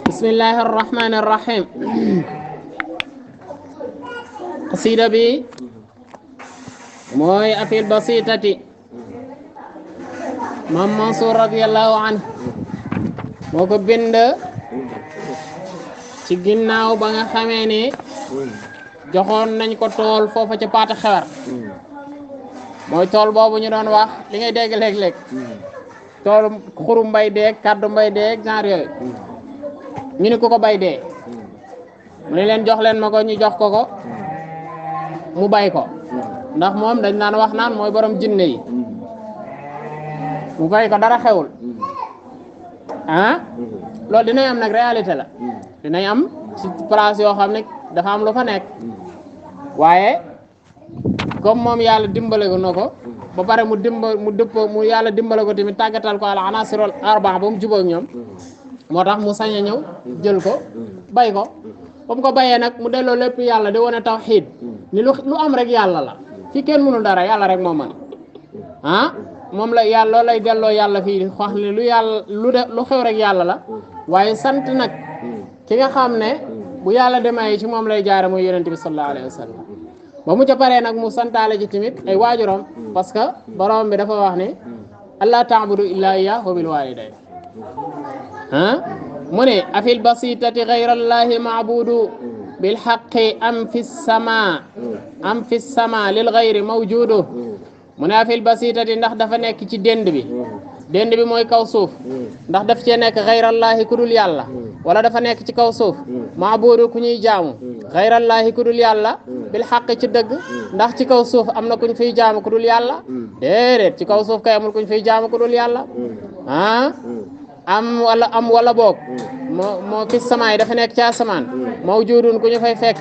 bismillahi arrahmani arrahim qasida bi mooy afil basitati Mam Mansour radiyallahu anhu moo ko bind ci ginnaaw ba nga xamee ni joxoon nañ ko tool foofa ca Paata Xewar mooy tool boobu ñu doon wax li ngay dégg léeg-léeg tool xuru mbay deeg kaddu mbay deeg genre yooyu ñu ni ku ko bay dee mu ne leen jox leen ma ko ñu jox ko ko mu bay ko ndax moom dañ naan wax naan mooy borom jinne yi mu bay ko dara xewul loolu dinañ am nag réalité la dinañ am ci place yoo xam ne dafa am lu fa nekk waaye comme moom yàlla dimbale ko na ko ba pare mu yàlla dimbale ko tamit tàggatal ko al anasirul arba ba mu jubóog ñoom moo tax mu sañ a ñëw jël ko bay ko ba mu ko bayee nag mu delloo lépp yàlla di wane tawxiid ni lu am rek yàlla la fi kenn mënul dara yàlla rek moo mën moom la yàlla loolu lay delloo yàlla fii wax ne lu xew rek yàlla la waaye sant nag ki nga xam ne bu yàlla demee ci moom lay jaare mooy yonent bi sallallahu alayhi wa sallam ba mu ca paree nag mu santaale ci tamit ay waajuram parce que borom bi dafa wax ne allah ta'budu illa iyyahu wa bil walidayni mu ne afil basitati ghayrallahi ma'budu bil haqqi am fi sama lil ghayri mawjudu mu ne afil basitati ndax dafa nekk ci dend bi mooy kaw suuf ndax daf cee nekk ghayrallahi ku dul yàlla wala dafa nekk ci kaw suuf ma'budu ku ñuy jaamu ghayrallahi ku dul yàlla bil haqqi ci dëgg ndax ci kaw suuf am na kuñ fiy jaamu ku dul yàlla déedéet ci kaw suuf kay amul kuñ fiy jaamu ku dul yàlla am wala boog moo fi samaay dafa nekk ci asamaan mawjudun ku ñu fay fekk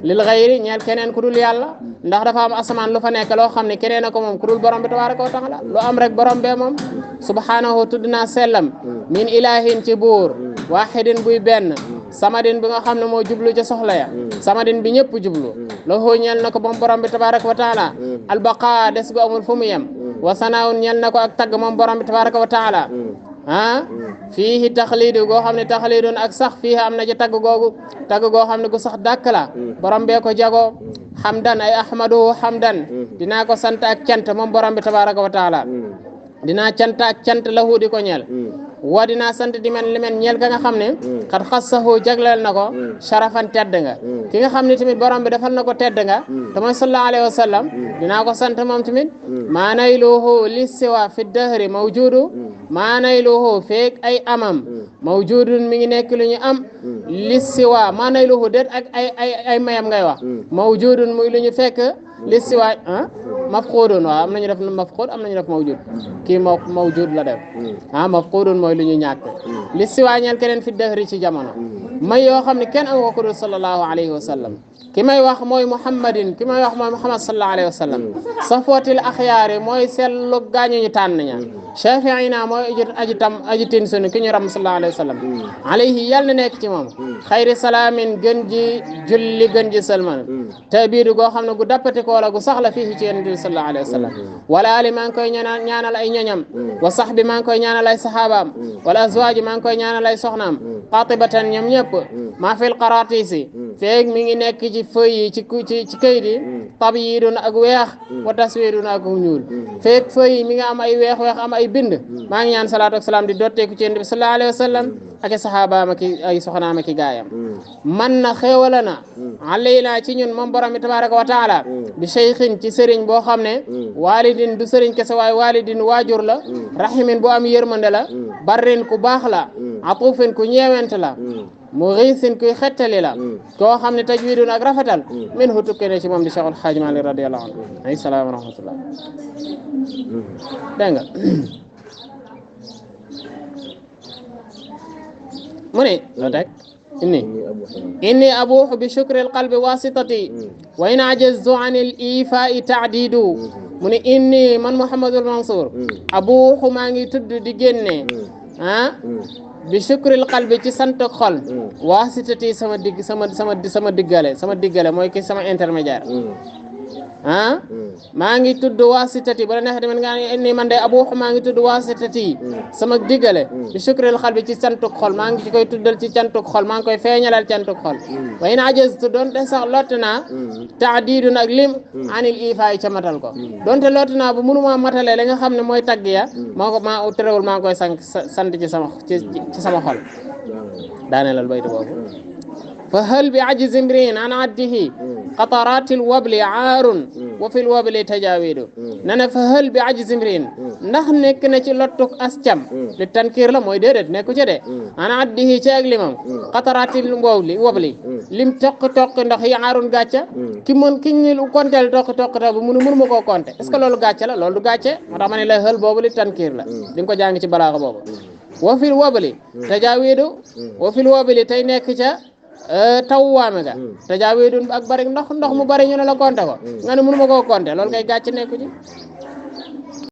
lil ghayri ñeel keneen ku dul yàlla ndax dafa am asamaan lu fa nekk loo xam ne keneen a ko moom ku dul borom bi tabaaraka wa taala lu am rek borom bee moom subhanahu tudd naa sellam min ilahin ci buur wahidin buy benn samadin bi nga xam ne moo jublu ca soxla ya samadin bi ñëpp jublu lahu ñeel na ko moom borom bi tabaaraka wa taala albaqa des gu amul fu mu yem wa sanaun ñeel na ko ak tagg moom borom bi tabaaraka wa taala fiihi taxliidu goo xam ne taxliidun ak sax fiihi am na ci tagg goo xam ne gu sax dàkk la borom bee ko jago hamdan ay ahmaduhu hamdan dinaa ko sant ak cant moom borom bi tabaraka wa taala dinaa cant ak cant lahu di ko ñeel wa dinaa sant di men li men ñeel ka nga xam ne xat xassahu jagleel na ko sharafan tedd nga ki nga xam ne tamit borom bi defal na ko tedd nga te mooy sallallahu alayhi wa sallam dinaa ko sant moom tamit maa nayluhu li siwa fi dahri mawjudu maa nayluhu feek ay amam mawjudun mi ngi nekk lu ñu am li siwa maa nayluhu déet ak ay mayam ngay wax mawjudun muy lu ñu fekk li siwa mafqudun waaw am nañu def mafqud am nañu def mawjud kii mawjud la def mafqudun mooy lu ñu ñàkk li siwa ñeel keneen fi dahri ci jamono may yoo xam ne kenn am ko ku dul sallallahu alayhi wa sallam ki may wax mooy muhammadin ki may wax mooy muhammad sallallahu alayhi wa sallam safwatil axyaari mooy sellu gaañu ñu tànn ña shafiina mooy aji tin sunu ki ñu ram sallallahu alayhi wa sallam alayhi yàlla na nekk ci moom xayri salaamin gën ji julli gën ji salman te biidu goo xam ne gu dappati koo la gu saxla fii ci yonent bi sallallahu alayhi wa sallam wala ali maa ngi koy ñaanal ay ñoñam wa sahbi maa ngi koy ñaanal ay sahabaam wala azwaaji maa ngi koy ñaanal ay soxnaam qatibatan ñoom ñëpp maa fil qaratisi feeg mi ngi nekk ci feuille yi ci kayit yi tabyidun ak weex wa taswidun ak ñuul feeg feuille yi mi nga am ay weex am ay bind maa ngi ñaan salaatu ak salaam di dotteeku ci yonent bi sallallahu alayhi wa sallam ak i sahabaam ak ay soxnaam ak i gaayam man na xéewala na alayna ci ñun moom borom bi tabaraka wa taala bi cheikhin ci sëriñ boo xam ne walidin du sëriñ kese waaye walidin waajur la rahimin bu am yërmande la barrin ku baax la atufin ku ñeewent la mu xiisin kuy xettali la koo xam ne tajwidun ak rafetal min hu tukkee ne ci moom di Cheikhul Xaaji Maalik radiyallahu anhu alayhi salaam wa rahmatullah dégg nga mu ne loo teg inni abuuxu bi shukri alqalbi wasitati wa in ajaztu an al ifaa'i ta'didu mu ne inni man Mouhamadul Mansour abuuxu maa ngi tudd di génne bi shukril qalbi ci sant xol waasitati sama diggale mooy ki sama intermédiaire ah maa ngi tudd wasitati ba la neex tamit nga ni man de abuux maa ngi tudd wasitati sama diggale ci sukril xal bi ci cantuk xol maa ngi ci koy tuddal ci cantuk xol maa ngi koy feeñalal cantuk xol wa in ajaztu doonte sax lott naa taadidun ak lim anil ifaay ca matal ko doonte lott naa bu mënuma matalee la nga xam ne mooy tagg ya maa terewul maa ngi koy sant ci sama xol daaneelal baytu boobu fa hal bi ajzi imri'in an addihi qataratil wabli aarun wa fil wabli tajawidu nana fa hal bi ajzi imri'in ndax nekk na ci lottuk as cam li tankiir la mooy déedéet nekku ci de an addihi ci ak limam qataratil wabli lim toq ndox yi aarun gàcce ki ñu konteel toq ta bu mënu ma koo compter est-ce que loolu gàcce la loolu du gàcce moo tax ma ne la hal boobu li tankiir la di nga ko jàng ci balaaxa boobu wa fil wabli tajawidu wa fil wabli tey nekk ca taw waame ga tajaawiidun ak bari ndox mu bari ñu ne la compter ko nga ne mënu ma koo compter loolu kay gàcce nekku ci